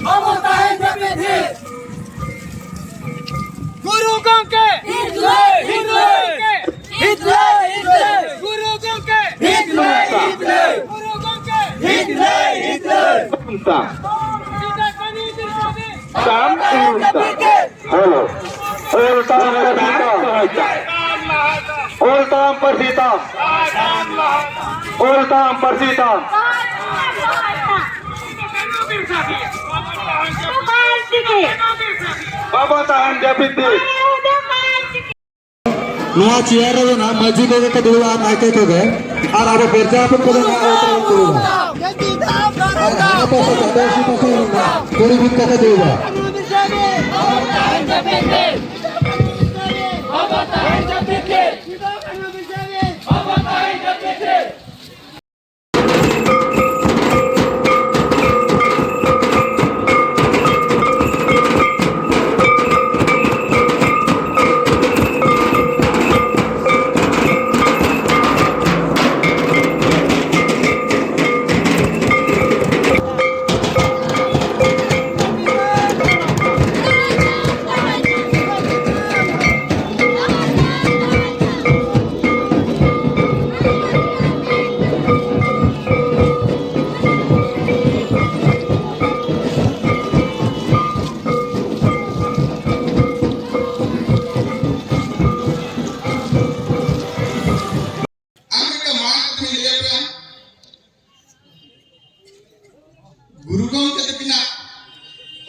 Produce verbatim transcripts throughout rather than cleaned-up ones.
ᱵᱟᱵᱚ ᱛᱟᱦᱮᱸ ᱡᱟᱹᱯᱤᱫ ᱛᱷᱤᱨ᱾ ᱜᱩᱨᱩ ᱜᱚᱢᱠᱮ ᱦᱤᱛ ᱞᱟᱹᱭ, ᱦᱤᱛ ᱞᱟᱹᱭ, ᱦᱤᱛ ᱞᱟᱹᱭ, ᱦᱤᱛ ᱞᱟᱹᱭ᱾ ᱜᱩᱨᱩ ᱜᱚᱢᱠᱮ ᱦᱤᱛ ᱞᱟᱹᱭ, ᱦᱤᱛ ᱞᱟᱹᱭ᱾ ᱜᱩᱨᱩ ᱜᱚᱢᱠᱮ ᱦᱤᱛ ᱞᱟᱹᱭ, ᱦᱤᱛ ᱞᱟᱹᱭ᱾ ᱥᱤᱫᱩ ᱠᱟᱹᱱᱦᱩ ᱵᱤᱨᱥᱟ ᱛᱟᱢ ᱩᱨᱩᱢ ᱛᱟᱢ᱾ ᱦᱮᱞᱳ᱾ ᱚᱞ ᱛᱟᱢ ᱯᱟᱹᱨᱥᱤ ᱛᱟᱢ᱾ ᱚᱞ ᱛᱟᱢ ᱯᱟᱹᱨᱥᱤ ᱛᱟᱢ᱾ ᱚᱞ ᱛᱟᱢ ᱯᱟᱹᱨᱥᱤ ᱛᱟᱢ᱾ ᱵᱟᱵᱚ ᱛᱟᱦᱮᱱ ᱡᱟᱹᱯᱤᱫ ᱛᱷᱤᱨ᱾ ᱱᱚᱣᱟ ᱪᱮᱭᱟᱨ ᱨᱮᱫᱚ ᱱᱟᱜ ᱢᱟᱹᱡᱷᱤ ᱠᱚᱜᱮ ᱠᱚ ᱫᱩᱲᱩᱵᱼᱟ, ᱱᱟᱭᱠᱮ ᱠᱚᱜᱮ, ᱟᱨ ᱟᱵᱚ ᱯᱨᱚᱡᱟ ᱦᱚᱯᱚᱱ ᱠᱚᱫᱚ ᱱᱟᱜ ᱚᱛ ᱨᱮᱵᱚᱱ ᱫᱩᱲᱩᱵᱼᱟ᱾ ᱟᱨ ᱦᱟᱱᱟ ᱯᱟᱥᱮ ᱥᱟᱫᱟ ᱥᱤ ᱯᱟᱥᱮ ᱨᱮᱱᱟᱜ ᱠᱩᱲᱤ ᱢᱤᱫ ᱠᱟᱛᱮ ᱫᱩᱲᱩᱵᱼᱟ᱾ ᱟᱨ ᱢᱤᱫᱴᱟᱝ ᱢᱟᱨᱟᱝ ᱠᱟᱛᱷᱟᱧ ᱞᱟᱹᱭ ᱟᱯᱮᱭᱟ᱾ ᱜᱩᱨᱩ ᱜᱚᱢᱠᱮ ᱛᱟᱹᱠᱤᱱᱟᱜ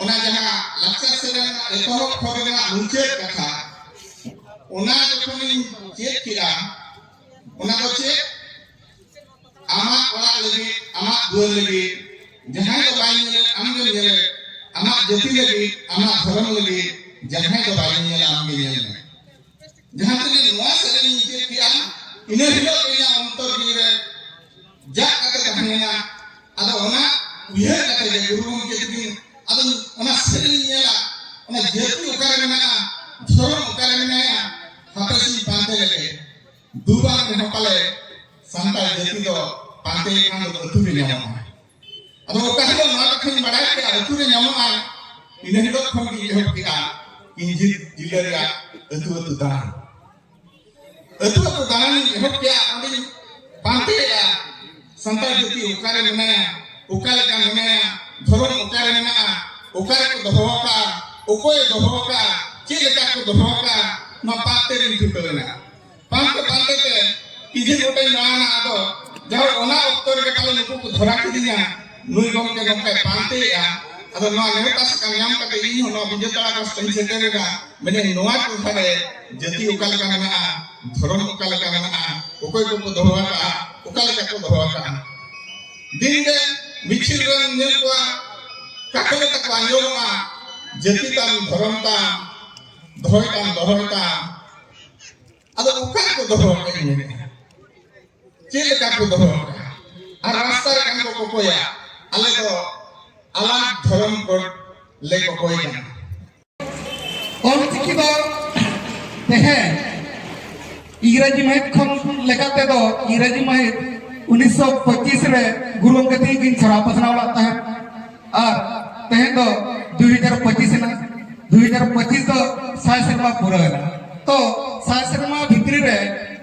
ᱚᱱᱟ ᱡᱟᱦᱟᱸ ᱞᱟᱠᱪᱟᱨ ᱥᱮᱨᱮᱧ ᱨᱮᱱᱟᱜ ᱮᱛᱚᱦᱚᱵ ᱠᱷᱚᱱ ᱨᱮᱱᱟᱜ ᱢᱩᱪᱟᱹᱫ ᱠᱟᱛᱷᱟ, ᱚᱱᱟ ᱡᱚᱠᱷᱚᱱᱤᱧ ᱪᱮᱫ ᱠᱮᱫᱟ, ᱚᱱᱟ ᱫᱚ ᱪᱮᱫ? ᱟᱢᱟᱜ ᱚᱲᱟᱜ ᱞᱟᱹᱜᱤᱫ, ᱟᱢᱟᱜ ᱫᱩᱣᱟᱹᱨ ᱞᱟᱹᱜᱤᱫ ᱡᱟᱦᱟᱸᱭ ᱫᱚ ᱵᱟᱭ ᱧᱮᱞᱮᱫ ᱟᱢ ᱜᱮᱢ ᱧᱮᱞᱮᱫ, ᱟᱢᱟᱜ ᱡᱟᱹᱛᱤ ᱞᱟᱹᱜᱤᱫ, ᱟᱢᱟᱜ ᱫᱷᱚᱨᱚᱢ ᱞᱟᱹᱜᱤᱫ ᱡᱟᱦᱟᱸᱭ ᱫᱚ ᱵᱟᱭ ᱧᱮᱞᱟ ᱟᱢ ᱜᱮ ᱧᱮᱞ ᱢᱮ᱾ ᱡᱟᱦᱟᱸ ᱛᱤᱱᱟᱹᱜ ᱱᱚᱣᱟ ᱥᱮᱨᱮᱧ ᱤᱧ ᱪᱮᱫ ᱠᱮᱜᱼᱟ, ᱤᱱᱟᱹ ᱦᱤᱞᱳᱜ ᱜᱮ ᱤᱧᱟᱹᱜ ᱚᱱᱛᱚᱨ ᱡᱤᱣᱤ ᱨᱮ ᱡᱟᱜ ᱠᱟᱛᱮ ᱛᱟᱦᱮᱸᱭᱮᱱᱟ᱾ ᱟᱫᱚ ᱚᱱᱟ ᱩᱭᱦᱟᱹᱨ ᱠᱟᱛᱮ ᱜᱮ ᱜᱩᱨᱩ ᱜᱚᱢᱠᱮ ᱛᱟᱹᱠᱤᱱ, ᱟᱫᱚ ᱚᱱᱟ ᱥᱮᱨᱮᱧ ᱤᱧ ᱧᱮᱞᱟ, ᱚᱱᱟ ᱡᱟᱹᱛᱤ ᱚᱠᱟᱨᱮ ᱢᱮᱱᱟᱜᱼᱟ, ᱫᱷᱚᱨᱚᱢ ᱚᱠᱟᱨᱮ ᱢᱮᱱᱟᱭᱟ, ᱦᱟᱯᱮ ᱥᱮᱧ ᱯᱟᱱᱛᱮ ᱞᱮᱜᱮ᱾ ᱫᱩ ᱵᱟᱝ ᱨᱮᱦᱚᱸ ᱯᱟᱞᱮ ᱥᱟᱱᱛᱟᱲ ᱡᱟᱹᱛᱤ ᱫᱚ ᱯᱟᱱᱛᱮ ᱞᱮᱠᱷᱟᱱ ᱫᱚ ᱟᱹᱛᱩ ᱨᱮ ᱧᱟᱢᱚᱜᱼᱟ᱾ ᱟᱫᱚ ᱚᱠᱟ ᱦᱤᱞᱳᱜ ᱱᱚᱣᱟ ᱠᱟᱛᱷᱟᱧ ᱵᱟᱲᱟᱭ ᱠᱮᱫᱟ, ᱟᱹᱛᱩ ᱨᱮ ᱧᱟᱢᱚᱜᱼᱟ, ᱤᱱᱟᱹ ᱦᱤᱞᱳᱜ ᱠᱷᱚᱱ ᱜᱮ ᱮᱦᱚᱵ ᱠᱮᱫᱟ ᱠᱤᱧᱡᱷᱤᱨ ᱡᱤᱞᱟᱹ ᱨᱮᱭᱟᱜ ᱟᱹᱛᱩ ᱟᱹᱛᱩ ᱫᱟᱬᱟᱱ᱾ ᱟᱹᱛᱩ ᱟᱹᱛᱩ ᱫᱟᱬᱟᱱᱤᱧ ᱮᱦᱚᱵ ᱠᱮᱫᱟ, ᱚᱸᱰᱮᱧ ᱯᱟᱱᱛᱮᱭᱮᱫᱼᱟ, ᱥᱟᱱᱛᱟᱲ ᱡᱟᱹᱛᱤ ᱚᱠᱟᱨᱮ ᱢᱮᱱᱟᱭᱟ, ᱚᱠᱟ ᱞᱮᱠᱟ ᱢᱮᱱᱟᱭᱟ, ᱫᱷᱚᱨᱚᱢ ᱚᱠᱟᱨᱮ ᱢᱮᱱᱟᱜᱼᱟ, ᱚᱠᱟᱨᱮ ᱠᱚ ᱫᱚᱦᱚ ᱟᱠᱟᱫᱼᱟ, ᱚᱠᱚᱭᱮ ᱫᱚᱦᱚ ᱟᱠᱟᱫᱼᱟ, ᱪᱮᱫ ᱞᱮᱠᱟ ᱠᱚ ᱫᱚᱦᱚ ᱟᱠᱟᱫᱼᱟ, ᱱᱚᱣᱟ ᱯᱟᱱᱛᱮ ᱨᱤᱧ ᱪᱷᱩᱴᱟᱹᱣ ᱮᱱᱟ᱾ ᱯᱟᱱᱛᱮ ᱯᱟᱱᱛᱮ ᱛᱮ ᱠᱤᱪᱷᱩ ᱜᱚᱴᱟᱧ ᱫᱟᱬᱟᱱᱟ᱾ ᱟᱫᱚ ᱡᱟᱦᱳ, ᱚᱱᱟ ᱚᱠᱛᱚ ᱨᱮᱜᱮ ᱯᱟᱞᱮ ᱱᱩᱠᱩ ᱠᱚ ᱫᱷᱚᱨᱟ ᱠᱤᱫᱤᱧᱟ, ᱱᱩᱭ ᱜᱚᱢᱠᱮ ᱱᱚᱝᱠᱟᱭ ᱯᱟᱱᱛᱮᱭᱮᱫᱼᱟ᱾ ᱟᱫᱚ ᱱᱚᱣᱟ ᱱᱮᱣᱛᱟ ᱥᱟᱠᱟᱢ ᱧᱟᱢ ᱠᱟᱛᱮ ᱤᱧ ᱦᱚᱸ ᱱᱚᱣᱟ ᱵᱤᱡᱚᱭ ᱛᱟᱲᱟ ᱠᱚᱥᱴᱚᱧ ᱥᱮᱴᱮᱨ ᱮᱱᱟ᱾ ᱢᱮᱱᱮᱫ, ᱱᱚᱣᱟ ᱴᱚᱴᱷᱟ ᱨᱮ ᱡᱟᱹᱛᱤ ᱚᱠᱟ ᱞᱮᱠᱟ ᱢᱮᱱᱟᱜᱼᱟ, ᱫᱷᱚᱨᱚᱢ ᱚᱠᱟ ᱞᱮᱠᱟ ᱢᱮᱱᱟᱜᱼᱟ, ᱚᱠᱚᱭ ᱠᱚᱠᱚ ᱫᱚᱦᱚ ᱟᱠᱟᱫᱼᱟ, ᱚᱠᱟ ᱞᱮᱠᱟ ᱠᱚ ᱫᱚᱦᱚ ᱟᱠᱟᱫᱼᱟ᱾ ᱫᱤᱱ ᱜᱮ ᱢᱤᱪᱷᱤᱞ ᱨᱮᱢ ᱧᱮᱞ ᱠᱚᱣᱟ, ᱠᱟᱠᱚ ᱞᱮᱠᱟ ᱠᱚ ᱟᱸᱡᱚᱢᱚᱜᱼᱟ, ᱡᱟᱹᱛᱤ ᱛᱟᱢ, ᱫᱷᱚᱨᱚᱢ ᱛᱟᱢ, ᱫᱚᱦᱚᱭ ᱛᱟᱢ, ᱫᱚᱦᱚᱭ ᱛᱟᱢ᱾ ᱟᱫᱚ ᱚᱠᱟ ᱨᱮᱠᱚ ᱫᱚᱦᱚ ᱟᱠᱟᱫ ᱤᱧ ᱢᱮᱱᱮᱫᱼᱟ? ᱪᱮᱫ ᱞᱮᱠᱟ ᱠᱚ ᱫᱚᱦᱚ ᱟᱠᱟᱫᱼᱟ? ᱟᱨ ᱨᱟᱥᱛᱟ ᱨᱮ ᱠᱷᱟᱱ ᱠᱚ ᱠᱚᱠᱚᱭᱟ, ᱟᱞᱮ ᱫᱚ ᱟᱞᱟᱜᱽ ᱫᱷᱚᱨᱚᱢ ᱠᱳᱰ ᱞᱮ ᱠᱚᱠᱚᱭ ᱠᱟᱱᱟ᱾ ᱚᱞᱪᱤᱠᱤ ᱫᱚ ᱛᱮᱦᱮᱧ ᱤᱝᱨᱟᱡᱤ ᱢᱟᱹᱦᱤᱛ ᱠᱷᱚᱱ ᱞᱮᱠᱟᱛᱮ ᱫᱚ ᱤᱝᱨᱟᱡᱤ ᱢᱟᱹᱦᱤᱛ ᱩᱱᱤᱥᱥᱚ ᱯᱚᱸᱪᱤᱥ ᱨᱮ ᱜᱩᱨᱩ ᱜᱚᱢᱠᱮ ᱛᱤᱠᱤᱱ ᱠᱤᱱ ᱪᱷᱟᱨᱟᱣ ᱯᱟᱥᱱᱟᱣ ᱞᱮᱫ ᱛᱟᱦᱮᱸᱫ᱾ ᱟᱨ ᱛᱮᱦᱮᱧ ᱫᱚ ᱫᱩᱭ ᱦᱟᱡᱟᱨ ᱯᱚᱸᱪᱤᱥ ᱮᱱᱟ᱾ ᱫᱩᱭ ᱦᱟᱡᱟᱨ ᱯᱚᱸᱪᱤᱥ ᱫᱚ ᱥᱟᱭ ᱥᱮᱨᱢᱟ ᱯᱩᱨᱟᱹᱣ ᱮᱱᱟ᱾ ᱛᱚ ᱥᱟᱭ ᱥᱮᱨᱢᱟ ᱵᱷᱤᱛᱨᱤ ᱨᱮ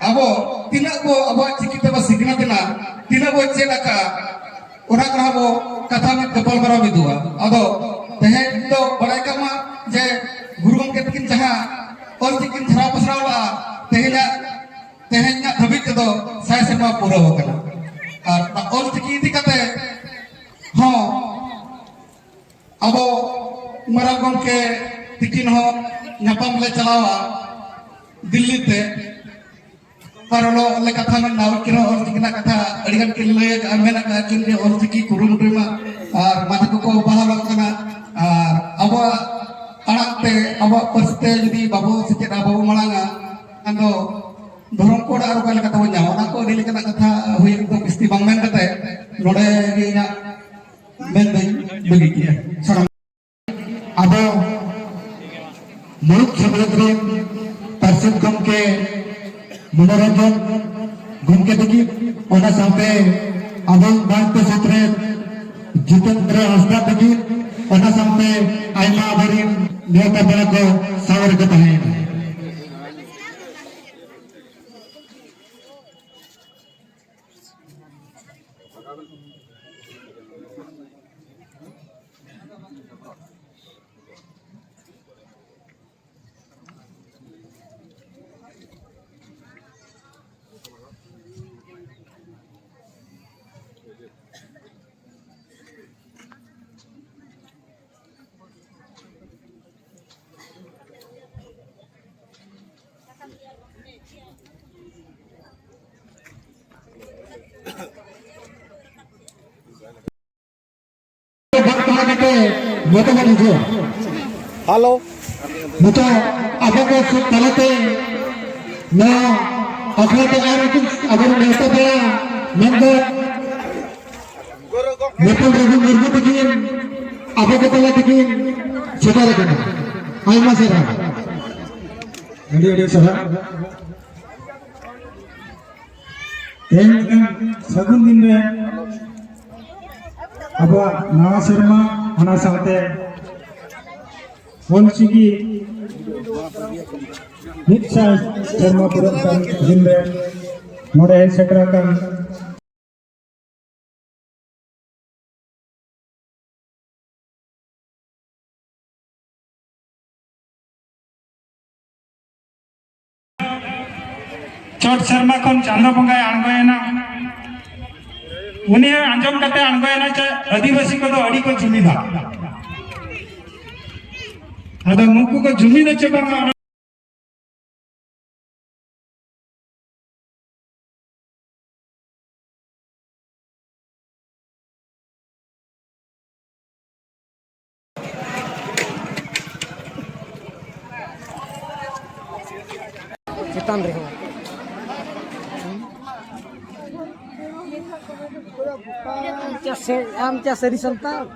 ᱟᱵᱚ ᱛᱤᱱᱟᱹᱜ ᱵᱚ ᱟᱵᱚᱣᱟᱜ ᱪᱤᱠᱤ ᱛᱮᱵᱚ ᱥᱤᱠᱷᱱᱟᱹᱛ ᱮᱱᱟ, ᱛᱤᱱᱟᱹᱜ ᱵᱚ ᱪᱮᱫ ᱟᱠᱟᱫᱼᱟ, ᱚᱱᱟ ᱠᱚᱦᱚᱸ ᱵᱚ ᱠᱟᱛᱷᱟ ᱢᱤᱫ ᱜᱟᱯᱟᱞᱢᱟᱨᱟᱣ ᱢᱤᱫᱚᱜᱼᱟ᱾ ᱟᱫᱚ ᱛᱮᱦᱮᱧ ᱫᱚ ᱵᱟᱲᱟᱭ ᱠᱟᱜ ᱢᱟ ᱡᱮ ᱜᱩᱨᱩ ᱜᱚᱢᱠᱮ ᱛᱟᱹᱠᱤᱱ ᱡᱟᱦᱟᱸ ᱚᱞ ᱪᱤᱠᱤ ᱠᱤᱱ ᱪᱷᱟᱨᱟᱣ ᱯᱟᱥᱱᱟᱣ ᱞᱟᱜᱼᱟ, ᱛᱮᱦᱮᱧᱟᱜ, ᱛᱮᱦᱮᱧᱟᱜ ᱫᱷᱟᱹᱵᱤᱡ ᱛᱮᱫᱚ ᱥᱟᱭ ᱥᱮᱨᱢᱟ ᱯᱩᱨᱟᱹᱣ ᱟᱠᱟᱱᱟ᱾ ᱟᱨ ᱚᱱᱟ ᱚᱞ ᱪᱤᱠᱤ ᱤᱫᱤ ᱠᱟᱛᱮ ᱦᱚᱸ ᱟᱵᱚ ᱢᱟᱨᱟᱝ ᱜᱚᱢᱠᱮ ᱛᱤᱠᱤᱱ ᱦᱚᱸ ᱧᱟᱯᱟᱢ ᱞᱮ ᱪᱟᱞᱟᱣᱟ ᱫᱤᱞᱞᱤ ᱛᱮ᱾ ᱟᱨ ᱚᱞᱚᱜ ᱞᱮ ᱠᱟᱛᱷᱟ ᱢᱮᱱᱟ, ᱩᱱᱠᱤᱱ ᱦᱚᱸ ᱚᱞ ᱪᱤᱠᱤ ᱨᱮᱱᱟᱜ ᱠᱟᱛᱷᱟ ᱟᱹᱰᱤ ᱜᱟᱱ ᱠᱤᱱ ᱞᱟᱹᱭ ᱟᱠᱟᱫᱼᱟ, ᱢᱮᱱ ᱟᱠᱟᱫᱼᱟ ᱠᱤᱱ ᱡᱮ ᱚᱞ ᱪᱤᱠᱤ ᱠᱩᱨᱩᱢᱩᱴᱩᱭ ᱢᱟ᱾ ᱟᱨ ᱢᱟᱪᱮᱫ ᱠᱚᱠᱚ ᱵᱟᱦᱟᱞᱚᱜ ᱠᱟᱱᱟ᱾ ᱟᱨ ᱟᱵᱚᱣᱟᱜ ᱟᱲᱟᱝ ᱛᱮ, ᱟᱵᱚᱣᱟᱜ ᱯᱟᱹᱨᱥᱤ ᱛᱮ ᱡᱩᱫᱤ ᱵᱟᱵᱚ ᱥᱮᱪᱮᱫᱟ, ᱵᱟᱵᱚ ᱢᱟᱲᱟᱝᱟ, ᱮᱱᱠᱷᱟᱱ ᱫᱚ ᱫᱷᱚᱨᱚᱢ ᱠᱳᱰ ᱟᱨ ᱚᱠᱟ ᱞᱮᱠᱟ ᱛᱮᱵᱚᱱ ᱧᱟᱢᱟ? ᱚᱱᱟ ᱠᱚ ᱟᱹᱰᱤ ᱞᱮᱠᱟᱱᱟᱜ ᱠᱟᱛᱷᱟ ᱦᱩᱭ ᱮᱠᱫᱚᱢ ᱵᱤᱥᱛᱤ ᱵᱟᱝ ᱢᱮᱱ ᱠᱟᱛᱮ ᱱᱚᱰᱮ ᱜᱮ ᱤᱧᱟᱹᱜ ᱢᱮᱱ ᱫᱚᱧ ᱵᱟᱹᱜᱤ ᱠᱮᱫᱼᱟ᱾ ᱥᱟᱱᱟᱢ ᱟᱵᱚ ᱢᱩᱬᱩᱫ ᱥᱮᱢᱞᱮᱫ ᱨᱮᱱ ᱯᱟᱨᱥᱮᱛ ᱜᱚᱢᱠᱮ ᱢᱚᱱᱳᱨᱚᱧᱡᱚᱱ ᱜᱚᱢᱠᱮ ᱛᱟᱹᱠᱤᱱ, ᱚᱱᱟ ᱥᱟᱶᱛᱮ ᱟᱵᱚ ᱢᱟᱲᱟᱝ ᱛᱮ ᱥᱮᱴᱮᱨᱮᱱ ᱡᱤᱛᱮᱱᱫᱨᱚ ᱦᱟᱸᱥᱫᱟ ᱛᱟᱹᱠᱤᱱ, ᱚᱱᱟ ᱥᱟᱶᱛᱮ ᱟᱭᱢᱟ ᱟᱵᱚᱨᱮᱱ ᱱᱮᱣᱛᱟ ᱯᱮᱲᱟ ᱠᱚ ᱥᱟᱶ ᱨᱮᱠᱚ ᱛᱟᱦᱮᱸᱭᱮᱱᱟ᱾ ᱵᱟᱝ ᱛᱟᱦᱮᱸ ᱠᱟᱛᱮ ᱱᱚᱛᱮ ᱵᱚᱱ ᱦᱤᱡᱩᱜᱼᱟ᱾ ᱦᱮᱞᱳ᱾ ᱱᱤᱛᱚᱜ ᱟᱵᱚ ᱠᱚ ᱥᱩᱨ ᱛᱟᱞᱟᱛᱮ ᱱᱚᱣᱟ ᱟᱠᱷᱲᱟ ᱛᱮ ᱟᱨ ᱢᱤᱫᱴᱤᱡ ᱟᱵᱚᱨᱮᱱ ᱱᱮᱣᱛᱟ ᱯᱮᱲᱟ ᱢᱮᱱᱫᱚ ᱱᱤᱯᱩᱱ ᱨᱚᱵᱤ ᱢᱩᱨᱢᱩ ᱛᱟᱹᱠᱤᱱ ᱟᱵᱚ ᱠᱚ ᱛᱟᱞᱟ ᱛᱮᱠᱤᱱ ᱥᱮᱴᱮᱨ ᱟᱠᱟᱱᱟ᱾ ᱟᱭᱢᱟ ᱥᱟᱨᱦᱟᱣ᱾ ᱟᱹᱰᱤ ᱟᱹᱰᱤ ᱥᱟᱨᱦᱟᱣ᱾ ᱛᱮᱦᱮᱧ ᱢᱤᱫᱴᱟᱝ ᱥᱟᱹᱜᱩᱱ ᱫᱤᱱ ᱨᱮ ᱟᱵᱚᱣᱟᱜ ᱱᱟᱣᱟ ᱥᱮᱨᱢᱟ, ᱚᱱᱟ ᱥᱟᱶᱛᱮ ᱚᱞᱪᱤᱠᱤ ᱢᱤᱫ ᱥᱟᱭ ᱥᱮᱨᱢᱟ ᱯᱩᱨᱟᱹᱜ ᱠᱟᱱ ᱫᱤᱱ ᱨᱮ ᱱᱚᱰᱮ ᱦᱮᱡ ᱥᱮᱴᱮᱨ ᱟᱠᱟᱱ ᱪᱚᱴ ᱥᱮᱨᱢᱟ ᱠᱷᱚᱱ ᱪᱟᱸᱫᱚ ᱵᱚᱸᱜᱟᱭ ᱟᱬᱜᱚᱭᱮᱱᱟ᱾ ᱩᱱᱤ ᱦᱚᱸ ᱟᱸᱡᱚᱢ ᱠᱟᱛᱮ ᱟᱬᱜᱚᱭᱮᱱᱟ ᱡᱮ ᱟᱹᱫᱤᱵᱟᱹᱥᱤ ᱠᱚᱫᱚ ᱟᱹᱰᱤ ᱠᱚ ᱡᱩᱢᱤᱫᱟ᱾ ᱟᱫᱚ ᱱᱩᱠᱩ ᱠᱚ ᱡᱩᱢᱤᱫᱟ ᱪᱮ ᱵᱟᱝᱟ, ᱚᱱᱟ ᱪᱮᱛᱟᱱ ᱨᱮᱦᱚᱸ᱾ ᱟᱢ ᱪᱟ ᱥᱮ-, ᱟᱢ ᱪᱟ ᱥᱟᱹᱨᱤ ᱥᱟᱱᱛᱟᱲ?